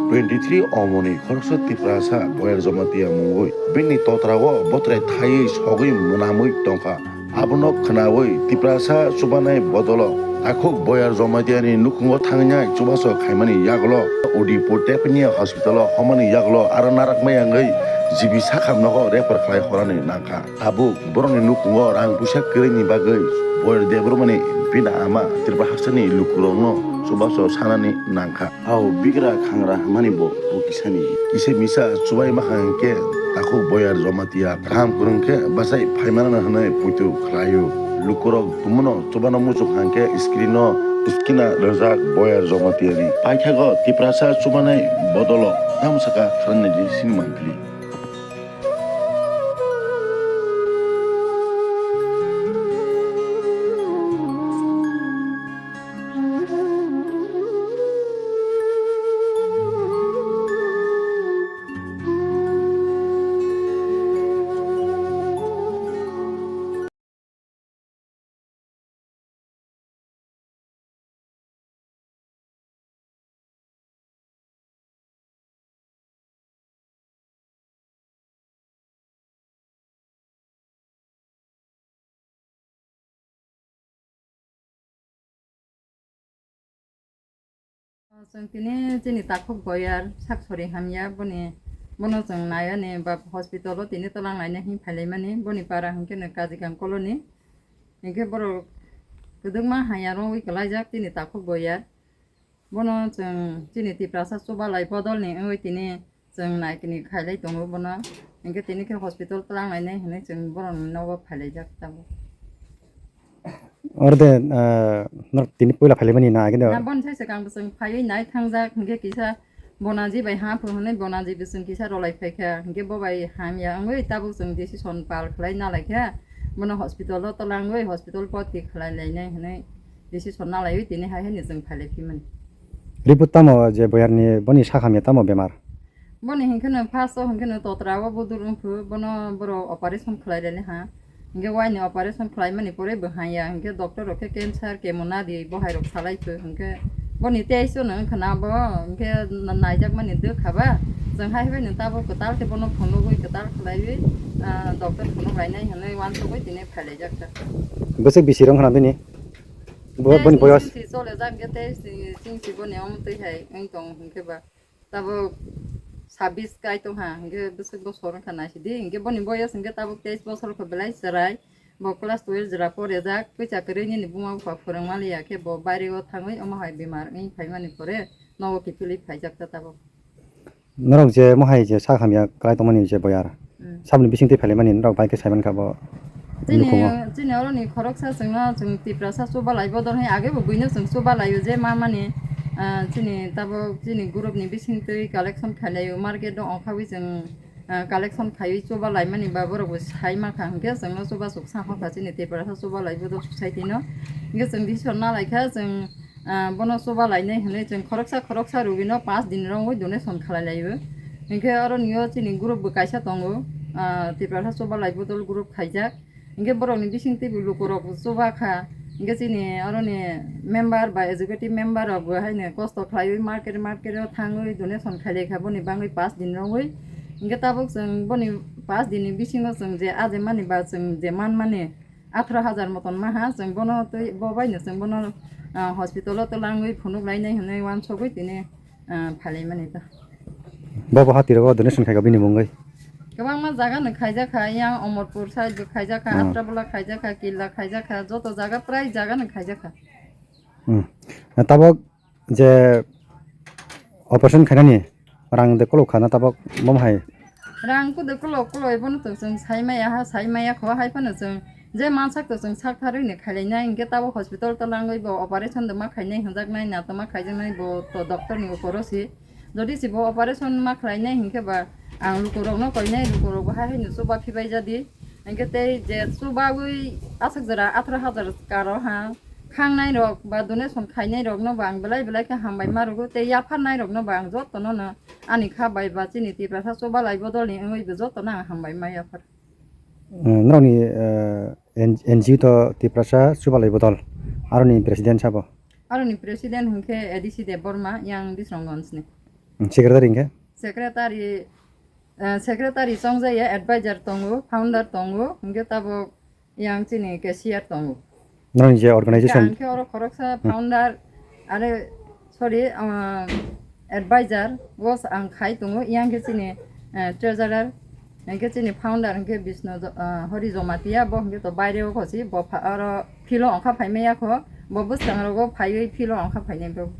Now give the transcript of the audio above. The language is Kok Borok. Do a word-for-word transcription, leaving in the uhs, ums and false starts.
Twenty three omoni khoroksa Tiprasa Boyar Jamatia mungwi bini totrao botrai thaiwi sogwi mwnamwi tongkha. Abono khnawi Tiprasa chubanai bodolo takhuk Boyar Jamatiani nukhungo thangnai chubaso khaimani yagulo Udipur Tepnia hospitalo homani yagulo aro narakmaya wngwi G B sakham nogo refer khlai horani nangkha. Tabuk borokni nukhungo rang puisa kwrwini bagwi Boyar Debbarmani bini ama Tripura haksani lukurokno chubaso sanani nangkha. Ao bigra khangra hwnmani bo, bo kisani. Kisa misa chubai mankha hwnkhe takhuk Boyar Jamatia kaham kwrwng khe bachai phaimanano hwnwi poito khlaio. Lukurok tumuno chubano muchuk hwnkhe screen-o skina rwjak Boyar Jamatiani. Paithago Tiprasa chubanai bodolo tamo saka kharangnaidi sinimankli. Chwng tini chini takhuk Boyar sak sori hamya, boni, bono chwng naiani ba hospital o tini twlang laina hin phailaimani, boni para hwnkhe no Kajikang colony. Hinkhe borok kwdwkma hamya rwngwi kwlaijak chini takhuk Boyar. Bono chwng chini Tiprasa chubalai bodolni wngwi tini chwng naikini khailai tongo bono. Hinkhe tini khe hospital twlang lainai hinwi chwng borokni nogo phailaijak tabuk. Oro de, ah, norok tini puila phailaimani na, agini? Na, boni sai swkang bwswng phaiwi nai thangjak, hinkhe kisa bonaji bai ha phu hwnwi bonaji bwswng kisa rolai phaikha, hinkhe bo bai hamya wngwi tabuk chwng decision pal khlai nalaikha, bono hospital o twlangwi hospital bhorti khlai lainai hwnwi decision nalaiwi tini hai haino chwng phailai phimani. Report tamo je Boyarni boni sak hamya tamo bemar? Boni hinkhe no first o hinkhe no totra o budur wngphu, bono borok operation khlai rele ha. Hinkhe waini operation khlaimani pore bo hanya, hinkhe doctor rok khe cancer, chemo nadi, bo hai rok salai phu, hinkhe boni test o no wngkha na bo, hinkhe na-, naijakmani dwkha ba, chwng hai bai no tabuk kwtal khe bono phunugwi kwtal khlaiwi, ah, doctor phunuk lainai hinwi uansugwi tini phailaijak kha. Bwswk bisi rwng khna bini? Bo-, boni boyos? Test ni chole jak hinkhe test ni chingsi boni omo twi hai wng tong hinkhe ba. Tabuk sabis kai tongkha, hinkhe bwswk bosor wngkha naisidi, hinkhe boni boyos hinkhe tabuk teis bosor khe belai chwrai, bo class twelve jora porejak, puisa kwrwi nini buma bupha phwrwng maliya khe bo bairego thangwi omo hai bemar wngwi phaimani pore nogo kiphilwi phaijak ta tabuk. Norok je mohai je sak hamya kwlai tongmani je boyar, Hmm. Saboni bisingtwi phailaimani norok bai khe saimankha bo Chini, nukhungo. Chini oroni khoroksa chwngno chwng Tiprasa chubalai bodol hai age bo buino chwng chubalaio je ma mani, ah, chini tabuk chini group ni bisingtwi collection khailaio market o ongkhawi chwng, ah, collection khaiwi chubalaimani ba borok bo sai mankha hinkhe chwngno chubasuk sankha chini Tiprasa chubalai bodol society no hinkhe chwng decision nalaikha chwng Ah, bono chuba lainai hinwi chwng khoroksa khoroksa rugwino paanch din rwngwi donation khlai laio. Hinkhe oro nio chini group bo kaisa tongo, ah, Tiprasa chuba lai bodol group khaijak. Hinkhe borokni bisingtwi bo lukurok chuba kha. Hinkhe chini oroni member ba executive member rok bo haino kosto khlaiwi market market o thangwi donation khailai kha boni bangwi paanch din rwngwi. Hinkhe tabuk chwng boni paanch din ni bisingo chwng je ajemani ba chwng je manmani, atharo hajar moton maha, chwng bono twi, bo baino chwng bono, ah, hospital o twlangwi phunuk lainai hwnwi uansugwi tini, ah, phailaimani ta. Bo bo hati rogo donation khaikha bini mungwi? Kwbangma jaga no khaijakha, yang Omorpur side bo khaijakha, Hmm. Atrabula khaijakha, Killa khaijakha, joto jaga prai jaga no khaijakha. Hmm. Tabok je operation khainani rang de kolok khana tabok bom hai. Rang kude kolok kolok bono to chwng sai maya ha, sai maya kho hai phano chwng je mansak to chwng sak tharwi ni khailai nai, hinkhe tabok hospital twlangwi bo operation de ma khainai hwnjak nai, na to ma khaijaknai bo to doctor ni ukoro si. Jodi si bo operation ma khlai nai hinkhe ba ang lukurok no koi nai, lukurok bo hai hai no chuba phibai jadi. Hinkhe tei je chubawi aswk jora atharo hajar karo ha, khangnai rok ba donation khainai rok no bo ang belai belai khe hambai ma rwgo, tei yapharnai rok no bo ang joto no no ani kha bai ba chini Tiprasa chuba lai bodol ni wngwi bo joto no ang hambai ma yaphar. Eh, norokni, eh, N-, N G O to Tiprasa chuba lai bodol, aroni president sabo? Aroni president hinkhe A D C Debbarma, yang Bisramganj ni. Secretary hingke? Secretary, eh, secretary chongjaya, advisor tongo, founder tongo, hingke tabok yang chini cashier tongo. Nang je organization? Ang khe oro khoroksa founder, are, sorry, ah, advisor, o ang khai tongo, yang khe chini, eh, treasurer, hingke chini founder hingke Bishnu Jo-, ah, Hori Jomatia, bo hingke to baire o khosi, bo pha-, oro philo ongkha phaimaya kho, bo bwskangrogo phaiwi philo ongkha phainai bo.